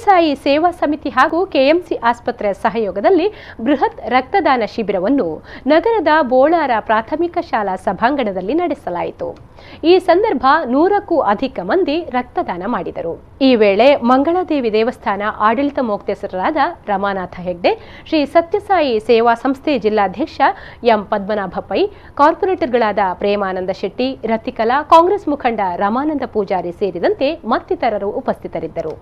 ಸತ್ಯಸಾಯಿ ಸೇವಾ ಸಮಿತಿ ಹಾಗೂ ಕೆಎಂಸಿ ಆಸ್ಪತ್ರೆ ಸಹಯೋಗದಲ್ಲಿ ಬೃಹತ್ ರಕ್ತದಾನ ಶಿಬಿರವನ್ನು ನಗರದ ಬೋಳಾರ ಪ್ರಾಥಮಿಕ ಶಾಲಾ ಸಭಾಂಗಣದಲ್ಲಿ ನಡೆಸಲಾಯಿತು. ಈ ಸಂದರ್ಭ 100ಕ್ಕೂ ಅಧಿಕ ಮಂದಿ ರಕ್ತದಾನ ಮಾಡಿದರು. ಈ ವೇಳೆ ಮಂಗಳಾದೇವಿ ದೇವಸ್ಥಾನ ಆಡಳಿತ ಮೊಕ್ತೇಸರರಾದ ರಮಾನಾಥ ಹೆಗ್ಡೆ, ಶ್ರೀ ಸತ್ಯಸಾಯಿ ಸೇವಾ ಸಂಸ್ಥೆ ಜಿಲ್ಲಾಧ್ಯಕ್ಷ ಎಂ ಪದ್ಮನಾಭ ಪೈ, ಕಾರ್ಪೊರೇಟರ್ಗಳಾದ ಪ್ರೇಮಾನಂದ ಶೆಟ್ಟಿ, ರತಿಕಲಾ, ಕಾಂಗ್ರೆಸ್ ಮುಖಂಡ ರಮಾನಂದ ಪೂಜಾರಿ ಸೇರಿದಂತೆ ಮತ್ತಿತರರು ಉಪಸ್ಥಿತರಿದ್ದರು.